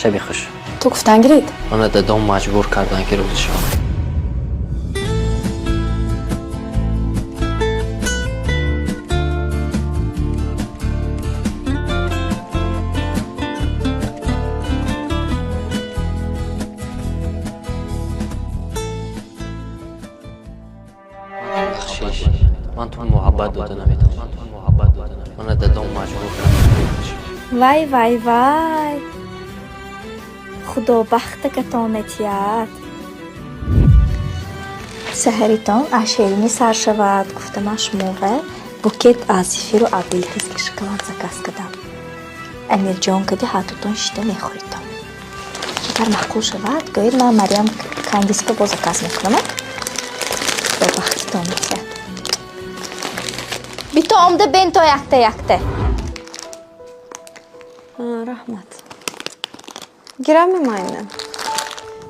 Шаби хуш. Ту гуфтан гирид. Мана дадом маҷбур кардан, ки розӣ шавам. Бахшиш, ман ту муҳаббат дода наметавонам. Мана дадом маҷбур кардан, ки розӣ шавам. Вай, вай, вай, Худо бахтакатон этиҳад. Саҳаритон аз шеринӣ сар шавад, гуфтам. Шумова букет аз зефиру бельгийский шоколад заказ кардам. Амирҷон кади ҳардутон шида мехӯритон. Агар маъқул шавад, гӯед, ман Мариям Кандиспа боз заказ мекунам. Худо бахтитон этиҳад. Бито омда бенто, якта якта. Раҳмат. Гирами майна.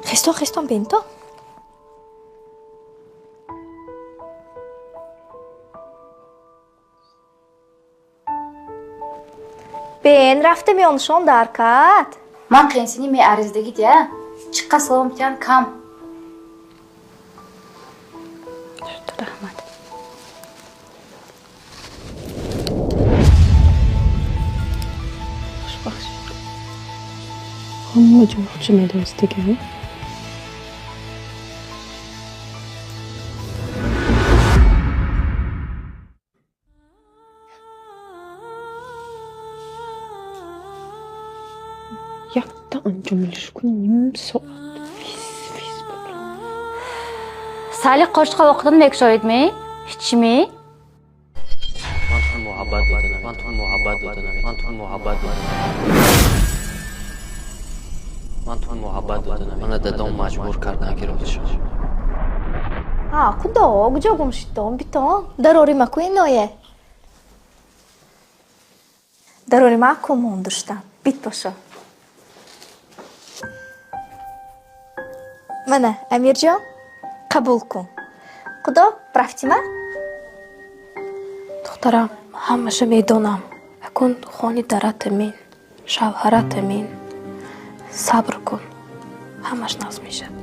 Хестон, хестон, бенто. Бен рафта меоншон дар кат. Ман қинсини меарзидагит я чиққа салом тиян кам. Раҳмат. Хушбахт шуд. Ҳама ҷо худшо медонистига. Якта анҷом куни ним соат физ физ бибурам. Сали қошуқ овоқдан мекушоидми, ҳичми? Ман ту муҳаббат дода наметавонам. Ман ту муҳаббат дода наметавонам. Ман ту муҳаббат дода наметавонам. Ман ту муҳаббат дода наметавонам. Мана дадом маҷбур кардан, ки розӣ шавам. А, худо, куҷо гум шудтон? Битон дарори маку иное. Дарори маку мондуштам. Бит бошо. Мана, Амирҷон, қабул кун. Худо, рафтима? Духтарам, ҳамаша медонам. Акун хони дарата мин, шавҳарата мин. Сабр кун, ҳамаш нағз мешавад.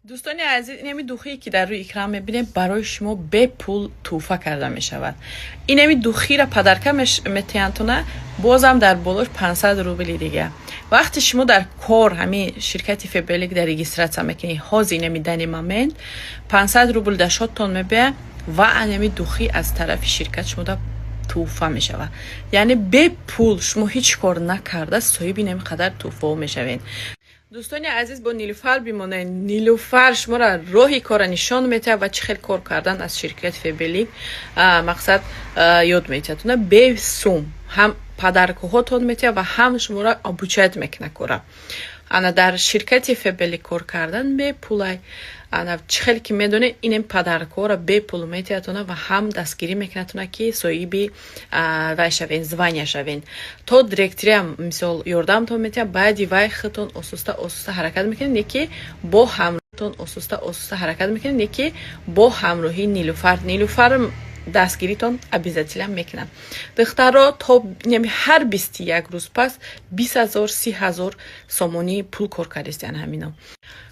Дӯстони азиз, инами духие, ки дар рӯи экран мебинем, барои шумо бепул тӯҳфа карда мешавад. Инами духиро подарка метиҳандтона, бозам дар болош 500 рубли дига. Вақте шумо дар кор ҳамин ширкати Фаберлик дар регистрация мекунед, ҳозир инами данный момент 500 рубл дар счёттон мебиёяд ва анами духи аз тарафи ширкат шумода тӯҳфа мешавад. Яъне бепул, шумо ҳеҷ кор накарда, соҳиби инами қадар тӯҳфаҳо мешавед. Дӯстони азиз, бо Нилуфар бимонед. Нилуфар шуморо роҳи корро нишон метиҳад ва чӣ хел кор кардан аз ширкати Фаберлик мақсад ёд метиҳад. Уна бесум ҳам подаркаҳотон метиҳад ва ҳам шуморо обучать мекунад кора. Ана дар ширкати Фаберлик кор кардан бепулай. Ана чӣ хеле ки медонед, инем подаркаҳоро бепул метиҳадтона ва ҳам дастгирӣ мекунадтона, ки соҳиби вай шавен, звания шавен. То директориам мисол ёрдамтон метиҳад. Баъди вай худтон осуста осуста ҳаракат мекунед, не ки бо ҳамтон осуста осуста ҳаракат мекунед, не ки бо ҳамроҳии Нилуфар. Нилуфар дастгиритон обязательно мекунам. Духтаро, то ҳар 21 рӯз пас 20 000, 30 000 сомонӣ пул кор кардистиян ҳамино.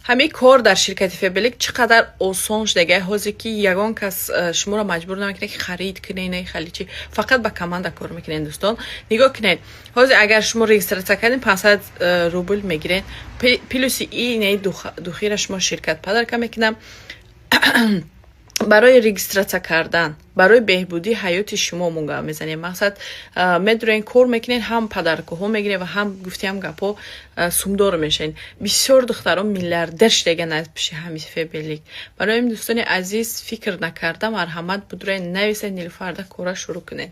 Ҳамин кор дар ширкати Фаберлик чӣ қадар осон шудагай ҳозир, ки ягон кас шуморо маҷбур намекунад, ки харид кунед, не хали чи, фақат ба команда кор мекунед. Дӯстон, нигоҳ кунед, ҳозир агар шумо регистрация кардем, 500 рубл мегиред, плюси инаи духира шумо ширкат подарка мекунам. Барои регистрация кардан, барои беҳбудии ҳаёти шумо мо гап мезанем. Мақсад, медурен, кор мекунед, ҳам подаркаҳо мегиред ва ҳам гуфтиам гапҳо, сумдор мешавед. Бисёр духтарон миллиардер шудаган аз пиши ҳами Фаберлик. Барои ин, дӯстони азиз, фикр накарда, марҳамат, будурен, нависед Нилуфарда, кора шурӯъ кунед.